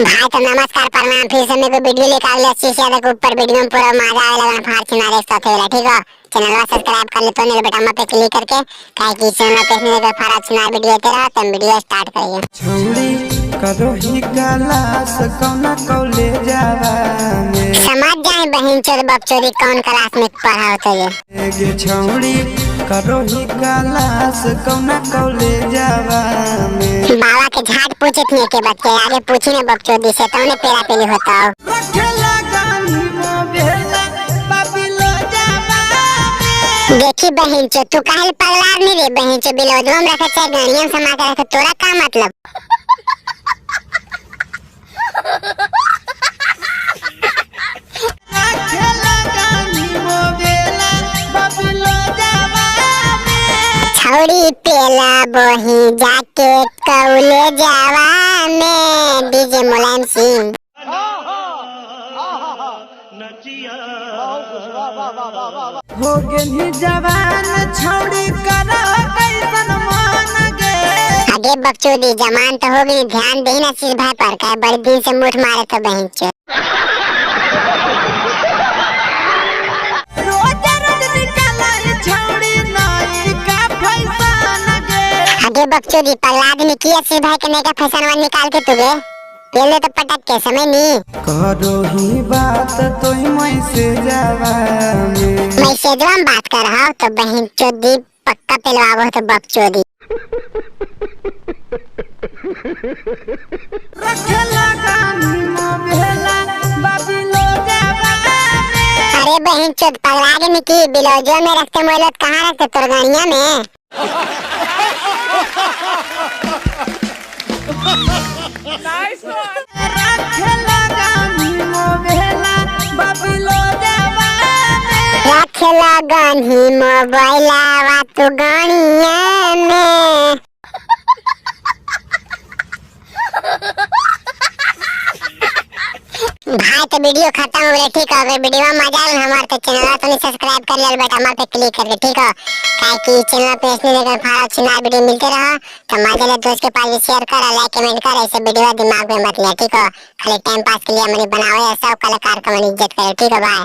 भाई तो नमस्कार प्रणाम, फिर से मेरे को वीडियो लेकर आ गया 80 से के ऊपर वीडियो में पूरा मजा आवे लगन फाड़ छिना साथे होला, ठीक हो। चैनल सब्सक्राइब कर ले तो नहीं बटन पे क्लिक करके, काहे कि चैनल पे इसमें फाड़ा छिना वीडियो आते रहा। तो वीडियो स्टार्ट करिए। छौड़ी करोही क्लास कौना कॉलेजवा में समझ जाए बहन चोद बकचोदी कौन क्लास में पढ़ा होते ये। गे छौड़ी करोही क्लास कौना कॉलेजवा में। बाबा के झाट पूछे थे के बच्चे आगे पूछी ने बकचोदी से तो पेरा पेली होता हो। रखेला गानी मोबेला बाबिलो जावा में। देखी बहन चो तू काहे पगलार नहीं रे बहन चो, बिलोजवा में रखे चाहे गणिया में समा के रखे, तोरा का मतलब। रखेला गानी मोबेला बाबिलो जावा में। छौड़ी पेला बही जाके कौले जावा में। डीजे मुलायम सिंह। हो गेली जवान छौड़ी करा कैसन मान गे। आगे बकचोदी जमान तो हो गई, ध्यान दे ना सिर भाई पर, काहे बड़े दिन से मुठ मारे तो बहन चो। रोज रोज निकाला छौड़ी नाई का फैशन गे। आगे बकचोदी पगला आदमी की सिर भाई के नया फैशन वन निकाल के तू गे पेले तो पटक के समय नहीं। करो ही बात तो मैसेजवा में। मैसेजवा में बात कर रहा हो तो बहन चोदी पक्का पेलवाबो तो बकचोदी। रखेला गानी मोबेला बाबिलो जावा में। अरे बहन चोद पगला के निकी बिलोजो में रखते मोबाइल कहाँ रखते तोर गणिया में। रखेला गानी मोबेला बाबिलो जावा में। रखेला गानी मोबाइलवा तू गणिया में। भाई तो वीडियो खत्म हो गया, ठीक है। अगर वीडियो में मजा आया हमारे तो चैनल तो सब्सक्राइब कर लिया बेटा हमारे पे क्लिक करके, ठीक है। काहे कि चैनल पे इसमें लेकर फाड़ा छिना वीडियो मिलते रहा तो मजा ले दोस्त के पास भी शेयर कर, लाइक कमेंट कर। ऐसे वीडियो दिमाग में मत लिया, ठीक है। खाली टाइम पास के लिए मैंने बनाओ, सब कलाकार का मैंने इज्जत करे, ठीक है भाई।